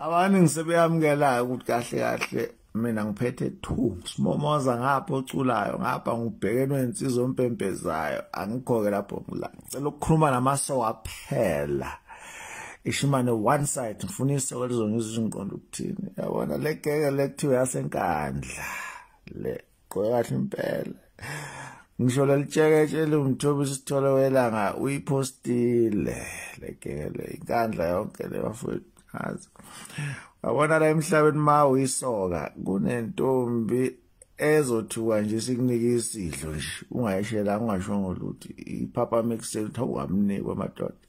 Abaningi sebeyamukelayo ukuthi kahle kahle mina ngiphethe 2 simomoza ngapha oculayo ngapha ngubhekene wensizwa ompempezayo angikho ke lapho ngila ngicela ukukhuluma namasoka kuphela ishimane one side ngifuna isoka lizongizwa inqondo ukuthini yabona le geke lekuthiwa yasenkandla le gqoke kahle impela ngisho lelitsheketshe umthobi sithole welanga uyipostile le geke le inkandla yonke le bafowethu ngazi wabona la emhlabeni ma uyisoka kunentombi ezothuka nje sikunike isidlo nje ungayishela ungashongo lutho iphaphama ekuseni uthi awukamnikwa madoda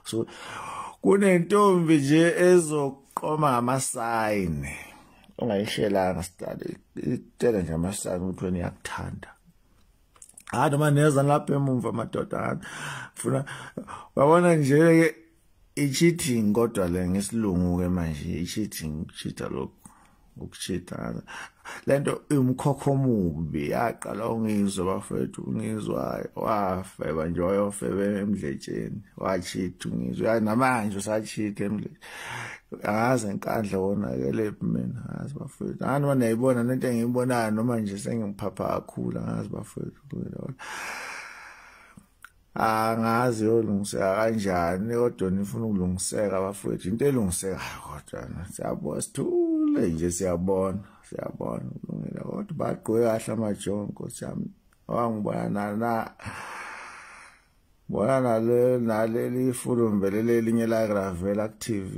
so kunentombi nje ezoqoma ngamasayini ungayishelanga sidala itshela nje amasayini ukuthi wena iyakuthanda hayi noma neza lapha emumva madoda ngifuna wabona nje i-cheating kodwa le ngesilungu ke manje i-cheating cheater lokhu ukucheata lento iwumkhokho omubi yaqala ungizwe bafethu ungizwa wafeba nje wayofeba emdletsheni wacheat ungizwe yazi namanje usacheat emdletsheni angazi enkandla wonakele mina angazi bafethu ngani noma niyayibona nento engiyibonayo noma nje sengiphapha kakhulu angazi bafethu angazi yolungiseka kanjani kodwa nifuna ukulungiseka bafowethu into elungisekayo kodwa siyabona sithule nje siyabona siyabona kulungile kodwa bagqoke kahle amajonko siyami wangibona na bona nale naleli fulumbe lelinye la gravela ku TV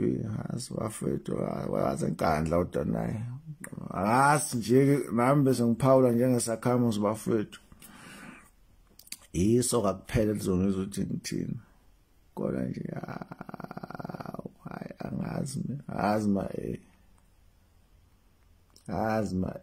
azi bafowethu waze enkandla kodwa naye angazi nje nami bese ngiphawula njengesakhamuzi bafowethu isoka kuphela lizongizwa ukuthi ngithini kodwa nje hayi angazi mina angazi ma angazi ma